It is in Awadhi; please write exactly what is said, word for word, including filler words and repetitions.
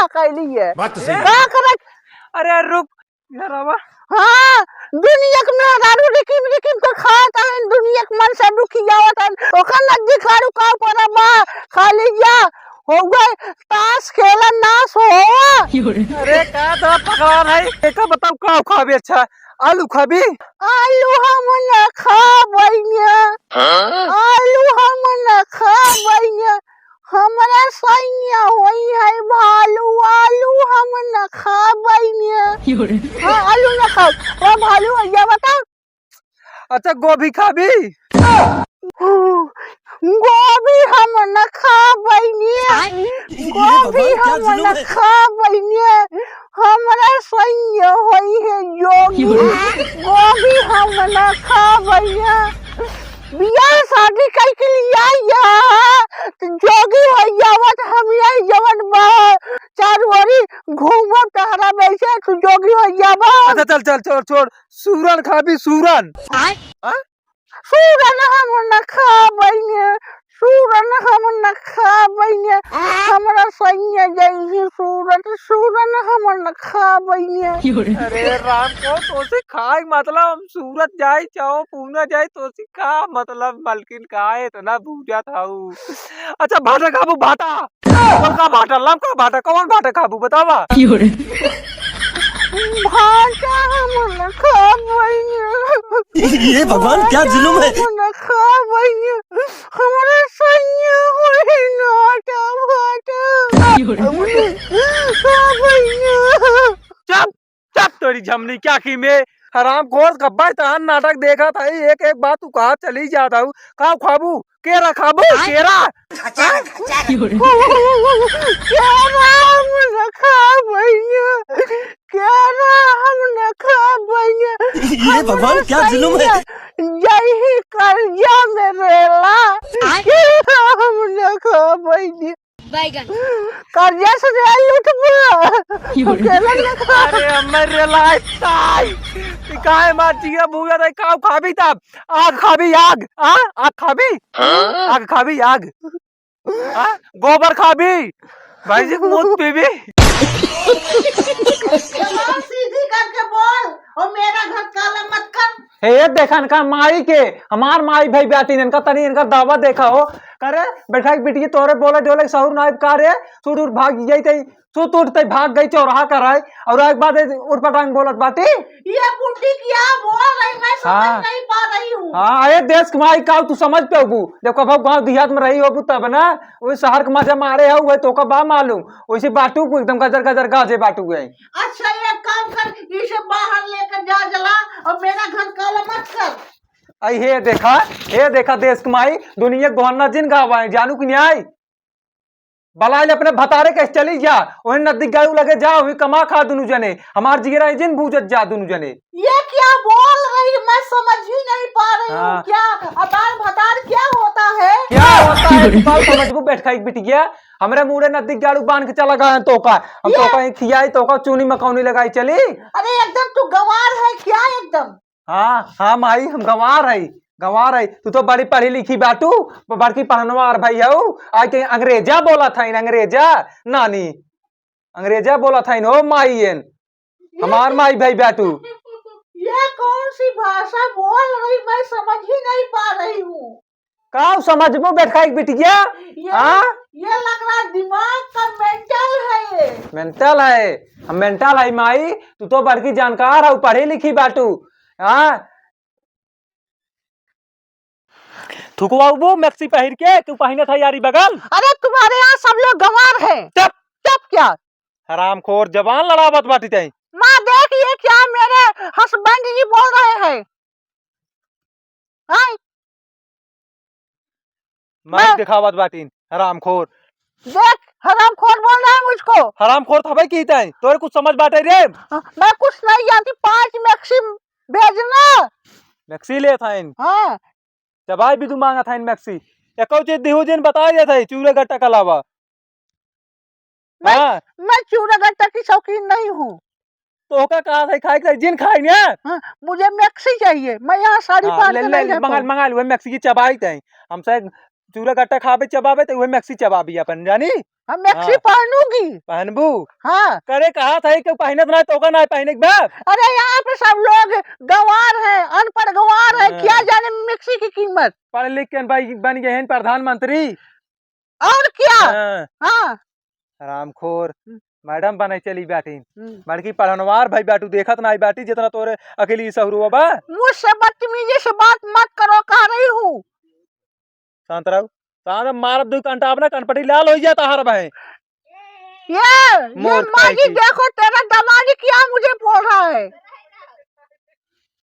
कैली है। बात तो सही है। का करे? अरे रुक, यार आवा। हाँ, दुनिया के मेहरारू रिकिम रिकिम के खात हन, दुनिया के मन से दुखी आवत हन, ओकर नजदीक आरू का ऊपर बा, खाली जा, हो गए, ताश खेलन नाश हो। अरे का तो पकड़ान है, एका बताओ का खाबे? अच्छा, आलू खाबी? आलू हम न खाबैया। हाँ? आलू हम न खाबैया। हमरा सैया होई है भालू, आलू हम न खाबैया। हाँ, आलू न खाओ। ओ भालू, या बता। अच्छा, गोभी खाबी? गोभी हम न खाबैया। आय, ये गोभी भगवान, क्या हम जुलुम न है। खाबैया। हमरा सैया होई है जोगी। गोभी हम न खाबैया। बियाह शादी कई के लिए आई है, तो जोगी हो जावत, हम यही जवन बा, चारू ओरी घूमब टहरब, ऐसे तू जोगी हो जाबा। अच्छा, चल, चल, छोड़, छोड़, सूरन खाबी, सूरन। आय? हाँ? सूरन हम न खाबैया, सूरन हम न खाबैया, हमरा सैया जैसे सूरन, सूरन हम न खाबैया। अरे राम को तोसे खाए मतलब हम सूरत जाए चाहो पूना जाए तोसे का मतलब मलकिन का इतना बूझत हऊ। अच्छा भाटा खाबू भाटा। कौन का भाटा? लमका भाटा? कौन भाटा खाबू बतावा? भाटा हम न खाबैया। ये भगवान क्या जुलुम है। हम न खाबैया। हमरा सैया होई नाटा भाटा। हम न खाबैया। चुप, चुप तोरी झमनी क्या की में हरामखोर कब्बा तहान नाटक देखत हई, एक एक बात तू कहा चली जात हऊ। का खाबू? केरा खाबू? आय। केरा? खचा, खचा। केरा हम न खाबैया, केरा हम न खाबैया। ये भगवान, क्या जुलुम है। जय ही कर्जा में रेला। आय। केरा हम न खाबैया। बैगन। कर्जा से रेल उठबो। केला न खा। अरे अम्मा रेला ताई। ई काहे मार जिया भूया रे, का खाबी तब? आग खाबी, आग। आ? आग खाबी? हाँ? आग खाबी, आग। आ? गोबर खाबी? भाई जी, मूत पीबी? जबान सीधी करके बोल, और मेरा घर काला मत कर। हे, देखा इनका माई के, हमार माई भाई बाटिन, इनका तनी इनका दावा देखा हो। करे, बैठा के बिटिया तोरे बोले डोले सहूर नाइब का रे, सुट उठ भाग गई तई, सुट उठ तई भाग गई चौराहा कराए, और एक बात उठ पटांग बोलत बाटी। ये बुढ़ी क्या बोल रही, मैं समझ हाँ। नहीं पा रही हूँ। हाँ, अरे देश के माई का तू समझ पे होबू, जब कभो गाँव देहात में रही होबू तब ना, वही शहर के मजा मारे हो, वही तोका बा मालूम, वैसे बाटू को एकदम गजर गजर गाजे बाटू गए। अच्छा, एक काम कर, इसे बाहर लेकर जा जला और मेरा घर काला मत कर। आई हे देखा, हे देखा देश के माई, दुनिया के गोहन्ना जिन गावा है, जानू कि न्याय? बलाइल अपने भतारे के चली जा, वही नदी गाड़ू लगे जा, वही कमा खा दुनू जने, हमार जिगरा जिन बूझत जा दुनू जने। ये क्या बोल रही, मैं समझ ही नहीं पा रही हूँ। हाँ। क्या अतार भतार क्या होता है? क्या होता है? तू बात समझबू बैठ खाई बिटिया, हमरे मुड़े नदी गाड़ू बांध के चला गया है तोका, हम ये तोका ही खियाई, तोका चूनी मकौनी लगाई चली। अरे एकदम तू गंवार है क्या एकदम? हाँ, हाँ माई, हम गंवार है, गंवार है। तू तो बड़ी पढ़ी लिखी बाटू, ब-, बड़की पढ़नवार भाई हऊ, आज के अंग्रेजा बोला था इन, अंग्रेजा, नानी, अंग्रेजा बोला था इन, हो माई एन, हमार माई भाई बाटू। ये कौन सी भाषा बोल रही, मैं समझ ही नहीं पा रही हूँ। का समझबो बैठा एक बिटिया? ये, हाँ? ये लग रहा दिमाग का मेंटल है ये। मेंटल है? हम मेंटल है माई, तू तो बड़की जानकार हऊ, पढ़ी लिखी बाटू। हाँ? थुकवाबू मैक्सी पहिर के, तू पहिने था यारी बगल। अरे तुम्हारे यहाँ सब लोग गंवार हैं। चुप। चुप क्या? हरामखोर, जबान लड़ावत बाटी तई। माँ देख ये क्या मेरे हस्बैंड जी बोल रहे हैं। हाँ? माइक मैं दिखावत बाटिन, हरामखोर। देख, हरामखोर बोल रहा है मुझको। हरामखोर थबे की तई, तोरे कुछ समझ बाटे रे? हाँ, मैं कुछ नहीं जानती, पाँच मैक्सी भेजना। मैक्सी लेत हईन। हाँ। चबाई भी तू मांगत हईन मैक्सी। एको चीज दिहू जिन बताई देत हई, चूरे गट्टा के अलावा। मैं, हाँ। मैं चूरा गट्टा की शौकीन नहीं हूँ। तोहका कहा था खाए के जिन खाई ना? हाँ, मुझे मैक्सी चाहिए, मैं यहाँ साड़ी हाँ, पहन ले, के ले, नहीं ले, रह मंगा, पाऊँ। मंगा लो, मैक्सी की चबाई तई। हमसे चूरा गट्टा खाबे चबाबे तो उहे मैक्सी चबाबी अपन, जानी? हम मैक्सी हाँ। पहनूंगी। पहनबू? हाँ। करे कहा था कि पहनत ना तो का ना पहने के बा? अरे यहाँ पे सब लोग गंवार हैं, अनपढ़ गंवार हैं, हाँ। क्या जाने मैक्सी की कीमत। पढ़ लिख के भाई बन गए हैं प्रधानमंत्री। और क्या? हाँ। हाँ। हरामखोर, हम्म। मैडम बने चली बाटी। हम्म। बड़की पढ़नवार भाई बाटू, देखत नाई बाटी जितना तोरे अकेली सहुरुआ बा। मुझसे बदतमीजी से बात मत करो, कह रही हूँ। शांत रहो। शांत मारब दो कंटाप ना, कनपटी लाल हो जाता हर भाई। ये, ये मूर्ख माँ जी, कहीं की। देखो तेरा दामाद क्या मुझे बोल रहा है।